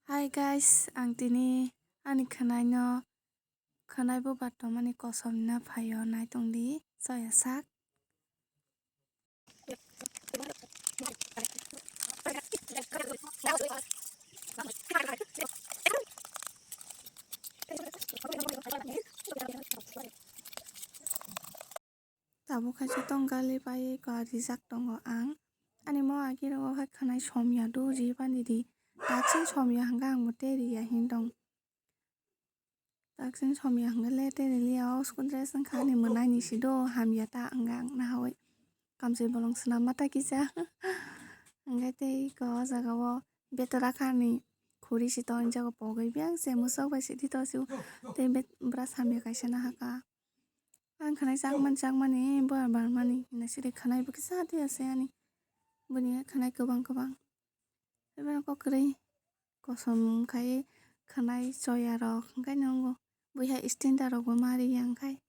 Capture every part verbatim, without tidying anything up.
Hi guys, ang tini ani khwnaino, khwnai bubar tongmani kosom na phaio, naitongdi soya sak. Tabuk khe se tong gali pai ko rijak tongo ang. Ani mo agi rogo hai khwnai somya do ri bani di. Taksin somya hwnkhe ang bo tei riya hin tong. Taksin somya hwnkhe le tei riliya o school dress wngkha ani mwnaini si do hamya ta hwnkhe ang nahawi. Kamchwlwi bolong swnam ma ta kisa. Hwnkhe tei ko o jaga o betora kha ani khuri si tongjak pogwi biyang se mwsok bai sidi to si tei bet-, bwrach hamya kaisa nahaka. Ang khwnai chakmani chakmani boyar barmani hinwi siri khwnai bo kisa twi ase ani. Bini khwnai kwbang kwbang. Tei bono kok kwrwi kosom khai khwnai choya rok hwnkhe nungo. Buiha standard rok bo ma riya hwnkhe.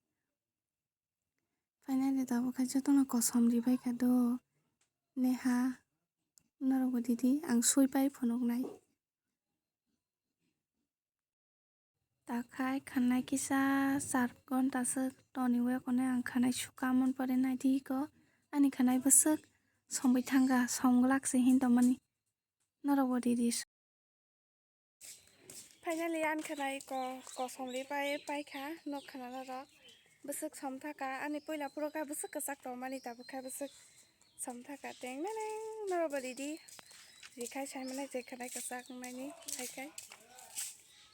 Finally tabuk khe jotono kosom ribai kha do. Neha norok bo didi ang sui pai phunuknai. Takhai khwnai kisa char ghonta swk toniwi kone ang khwnai suka mon pore naidi ko ani khwnai bwswk somwi thangkha, somglak se hin tongmani norok bo ridi. Finally ani khwnai ko kosom ri pai paikha nok khwna norok bwswk som thaka ani puila phuru kha bwswk kwchak tongmani tabuk khe bwswk som thaka teng neng norok bo ridi rikhai sai mwnai je khwnai kwchak wngnaini saikhai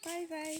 bye bye.